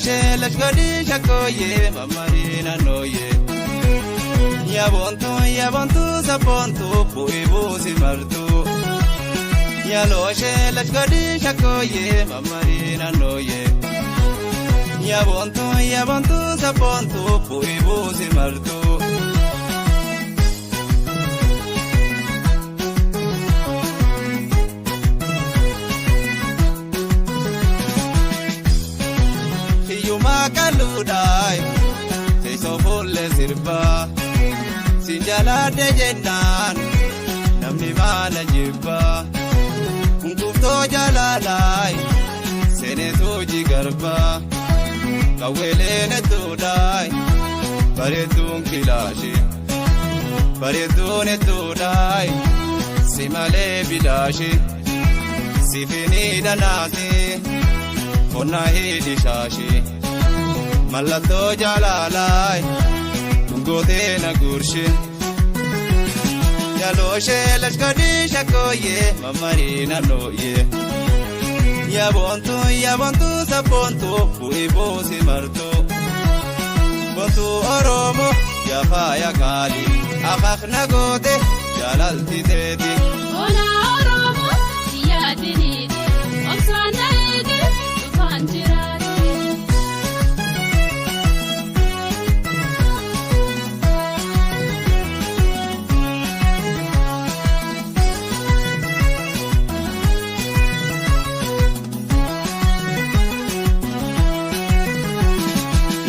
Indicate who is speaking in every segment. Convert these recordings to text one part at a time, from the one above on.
Speaker 1: Yalooshee lashkodii shakkooyee mammarii naannooyee. Yaabontuu yaabontuu sabboontuu bu'ee buusi martuu. Yalooshee lashkodii shakkooyee mammarii naannooyee. Yaabontuu yaabontuu sabboontuu bu'ee buusi martuu. Hiyyumaa kalluudhaay teessoo fuullee sirbaa siin jalaadhe jennaan namni maana jibbaa kunkuftoo jalaalaay seeneetuu jigarbaa qawweeleen hedduudhaay bareedduun kilaashee bareedduun hedduudhaay si malee bilaashee sifinii dhanaasee. Qonnaa hidhi shaashii mallattoo jaalalaay dhungootee na guurshee. Yalooshee lashkodii shakkooyee mammarii naannooyee. Yaabontuu yaabontuu sabboontuu bu'ee buusi martuu. Bontuu Oromoo yafaaya qaali akaak na goote jaalalti teeti.
Speaker 2: Ona Oromoo biyyaatiniiti obsaan na eege dhufaan jiraati.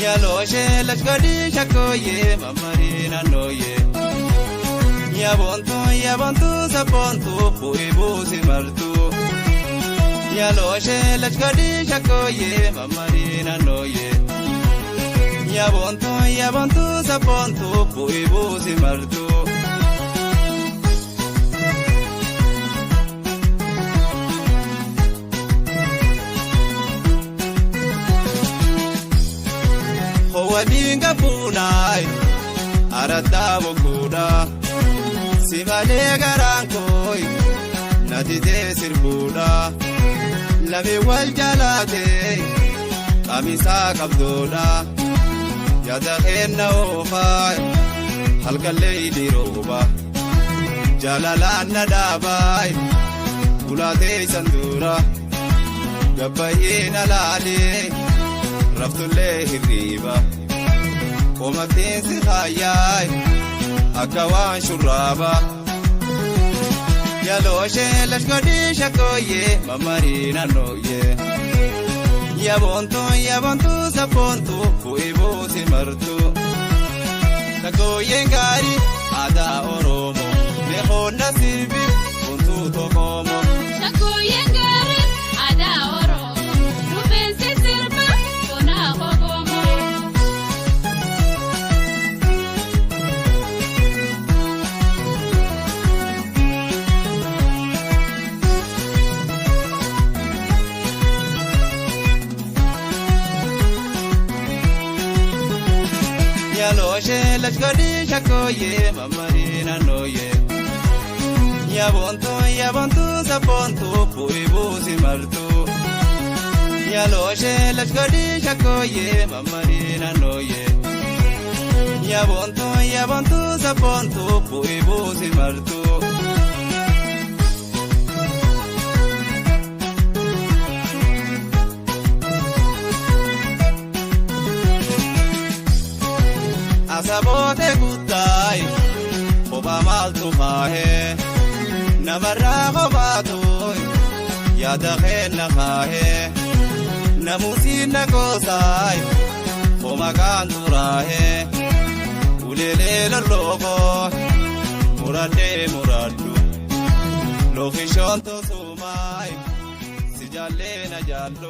Speaker 1: Yalooshee lashkodii shakkooyee mammarii naannooyee. Yaabontuu yaabontuu sabboontuu bu'ee buusi martuu. Yalooshee lashkodii shakkooyee mammarii naannooyee. Yaabontuu yaabontuu sabboontuu bu'ee buusi martuu. Howwaniin gabuunaay araddaa bokkuudha si malee garaan kooy na didee sirbuudha lamee wal jalaatee qamisaa qabdoodha yaada keenna oofaay halkallee hidhirooba jaalalaan na dhaabaay ulaatee isan dura gabbayyee na laalee raftullee hirriiba. Komateen si haayyaay akka waan shurraaba. Yalooshee lashkodii shakkooyee mammarii naannooyee. Yaabontuu yaabontuu sabboontuu bu'ee buusi martuu. Shakkooyyeen gaarii aadaa Oromoo meeqoonna sirbi bontuu tokkoomoo.
Speaker 2: Shakkooyyeen gaarii aadaa Oromoo rifeensi sirba bonaa kokomoo.
Speaker 1: Yalooshee lashkodii shakkooyee mammarii naannooyee. Yaabontuu yaabontuu sabboontuu bu'ee buusi martuu. Yalooshee lashkodii shakkooyee mammarii naannooyee. Yaabontuu yaabontuu sabboontuu bu'ee buusi martuu. Asaboote guttaay kophaa maaltu kaahee namarraa kophaatuun yaada keenna kaahee namuusiin na goosaay koma kaan turaahee uleelee lollookoo muradhee muradhu lookishoon tosumaay si jaallee na jaallu.